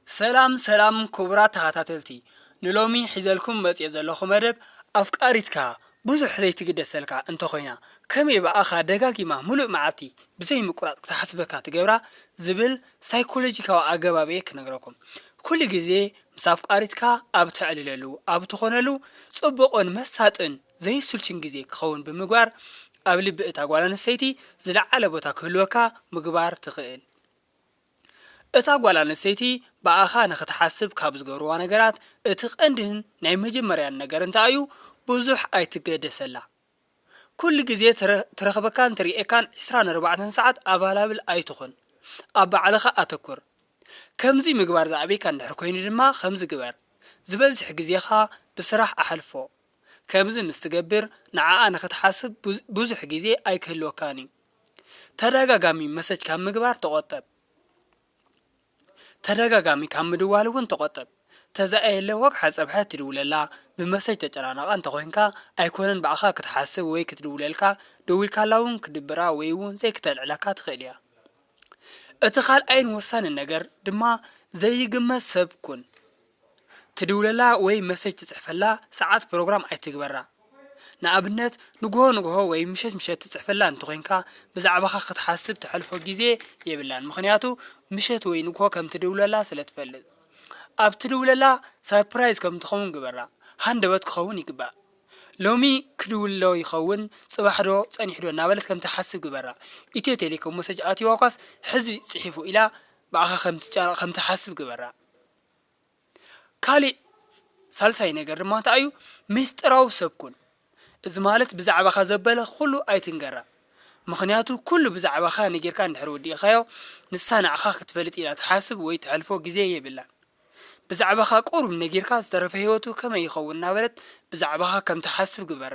ሰላም ሰላም ክቡራት ተኸታተልቲ፣ ንሎሚ ሒዘልኩም መጽየ ዘለኹ መደብ ኣፍቃሪትካ ብዙሕ ዘይትግደሰልካ እንተኾይና ከመይ ብኣኻ ደጋጊማ ምሉእ መዓልቲ ብዘይ ምቁራጽ ክትሓስበካ ትገብራ ዝብል ሳይኮሎጂካዊ ኣገባብ እየ ክነግረኩም። ኩሉ ግዜ ምስ ኣፍቃሪትካ ኣብ ተዕልለሉ ኣብ ትኾነሉ ጽቡቕን መሳጥን ዘይስልችን ግዜ ክኸውን ብምግባር ኣብ ልቢ እታ ጓል ኣንስተይቲ ዝለዓለ ቦታ ክህልወካ ምግባር ትኽእል። እታ ጓል ኣንስተይቲ ብኣኻ ንኽትሓስብ ካብ ዝገብርዋ ነገራት እቲ ቀንድን ናይ መጀመርያን ነገር እንታይ እዩ? ብዙሕ ኣይትገደሰላ። ኩሉ ግዜ ትረ- ትረኽበካን ትርእየካን ዕስራን ኣርባዕተን ሰዓት ኣቫላብል ኣይትኹን። ኣብ ባዕልኻ ኣተኩር። ከምዚ ምግባር ዝኣበየካ እንድሕር ኮይኑ ድማ ከምዚ ግበር። ዝበዝሕ ግዜኻ ብስራሕ ኣሕልፎ። ከምዚ ምስ ትገብር ንዓኣ ንኽትሓስብ ብዙ- ብዙሕ ግዜ ኣይክህልወካን እዩ። ተደጋጋሚ መሰጅ ካብ ምግባር ተቖጠብ። ተደጋጋሚ ካብ ምድዋል እውን ተቖጠብ። ተዛእየለ ወግሓ ጸብሐ ትድውለላ፣ ብመሰጅ ተጨናነቓ እንተኾይንካ ኣይኮነን ብኣኻ ክትሓስብ ወይ ክትድውለልካ፣ ደዊልካላ እውን ክድብራ ወይ እውን ዘይክተልዕለካ ትኽእል እያ። እቲ ካልኣይን ወሳንን ነገር ድማ ዘይግመት ሰብ ኩን። ትድውለላ ወይ መሰጅ ትጽሕፈላ ሰዓት ፕሮግራም ኣይትግበራ። ንኣብነት ንግሆ ንግሆ ወይ ምሸት ምሸት ትጽሕፈላ እንተኾይንካ ብዛዕባኻ ክትሓስብ ተሕልፎ ግዜ የብላን፣ ምኽንያቱ ምሸት ወይ ንግሆ ከም ትድውለላ ስለ ትፈልጥ። ኣብ ትድውለላ ሳርፕራይዝ ከም ትኸውን ግበራ፣ ሃንደበት ክኸውን ይግባእ። ሎሚ ክድውል ዶ ይኸውን፣ ጽባሕ ዶ፣ ጸኒሑ ዶ እናበለት ከም ትሓስብ ግበራ። ኢትዮ ቴሌኮም መሰጅ ኣትይዋ ኳስ ሕዚ ጽሒፉ ኢላ ብኣኻ ከም ትጨነቕ ከም ትሓስብ ግበራ። ካሊእ ሳልሳይ ነገር ድማ እንታይ እዩ? ሚስጥራዊ ሰብ ኩን። እዚ ማለት ብዛዕባኻ ዘበለ ኩሉ ኣይትንገራ። ምኽንያቱ ኩሉ ብዛዕባኻ ነጊርካ እንድሕር ወዲእኻዮ ንሳ ንዓኻ ክትፈልጥ ኢላ ትሓስብ ወይ ተሕልፎ ግዜ የብላን። ብዛዕባኻ ቁሩብ ነጊርካ ዝተረፈ ህይወቱ ከመይ ይኸውን እናበለት ብዛዕባኻ ከም ትሓስብ ግበራ።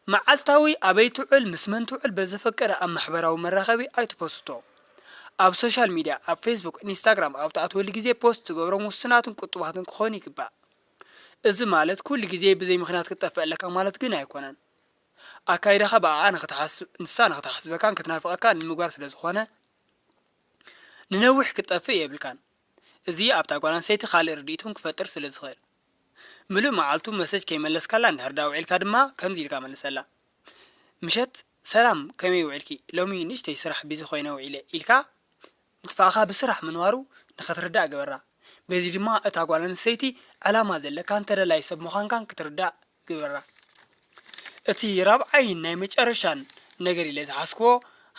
መዓልታዊ ኣበይ ትውዕል ምስ መን ትውዕል በዘፈቀደ ኣብ ማሕበራዊ መራኸቢ ኣይትፖስቶ። ኣብ ሶሻል ሚድያ ኣብ ፌስቡክ ኢንስታግራም ኣብ ትኣትወሉ ግዜ ፖስት ትገብሮም ውሱናትን ቁጡባትን ክኾኑ ይግባእ። እዚ ማለት ኩሉ ግዜ ብዘይ ምኽንያት ክትጠፍእ ኣለካ ማለት ግን ኣይኮነን። ኣካይዳኻ ብኣኣ ንኽትሓስብ ንሳ ንኽትሓስበካን ክትናፍቐካን ንምግባር ስለ ዝኾነ ንነዊሕ ክትጠፍእ የብልካን። እዚ ኣብታ ጓል ኣንስተይቲ ካልእ ርድኢት እውን ክፈጥር ስለ ዝኽእል። ምሉእ መዓልቱ መሰጅ ከይመለስካላ እንድሕር ደኣ ውዒልካ ድማ ከምዚ ኢልካ መልሰላ። ምሸት ሰላም ከመይ ውዒልኪ? ሎሚ ንእሽተይ ስራሕ ቢዚ ኮይነ ውዒለ ኢልካ ምጥፋእኻ ብስራሕ ምንባሩ ንኽትርዳእ ግበራ። በዚ ድማ እታ ጓል ኣንስተይቲ ዕላማ ዘለካን ተደላይ ሰብ ምዃንካን ክትርዳእ ግበራ። እቲ ራብዓይን ናይ መጨረሻን ነገር ኢለ ዝሓስክዎ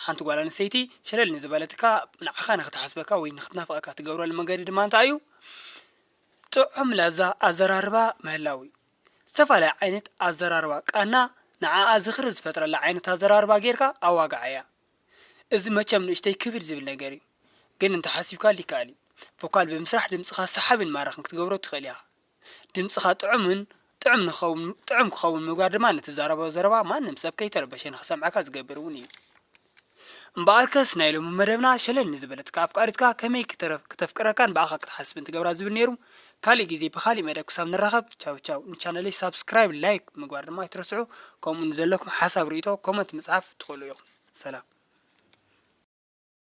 ሓንቲ ጓል ኣንስተይቲ ሸለል ንዝበለትካ ንዓኻ ንኽትሓስበካ ወይ ንኽትናፍቐካ ትገብረሉ መንገዲ ድማ እንታይ እዩ? ጥዑም ላዛ ኣዘራርባ ምህላው እዩ። ዝተፈላለየ ዓይነት ኣዘራርባ ቃና ንዓኣ ዝኽሪ ዝፈጥረላ ዓይነት ኣዘራርባ ጌርካ ኣዋግዓያ። እዚ መቸም ንእሽተይ ክብድ ዝብል ነገር እዩ፣ ግን እንተሓሲብካሉ ይከኣል እዩ። ቮካል ብምስራሕ ድምጽኻ ሰሓብን ማራኽን ክትገብሮ ትኽእል ኢኻ። ድምጽኻ ጥዑምን ጥዑም ንኸውን ጥዑም ክኸውን ምግባር ድማ ንትዛረቦ ዘረባ ማንም ሰብ ከይተረበሸ ንኽሰምዓካ ዝገብር እውን እዩ። እምበኣርከስ ናይ ሎሚ መደብና ሸለል ንዝበለትካ ኣፍቃሪትካ ከመይ ክተረ- ክተፍቅረካን ብኣኻ ክትሓስብን ትገብራ ዝብል ነይሩ። ካሊእ ግዜ ብኻሊእ መደብ ክሳብ ንራኸብ ቻው ቻው። ንቻነለይ ሳብስክራይብ ላይክ ምግባር ድማ ኣይትረስዑ። ከምኡ ንዘለኩም ሓሳብ ርእይቶ ኮመንት ምጽሓፍ ትኽእሉ ኢኹም። ሰላም።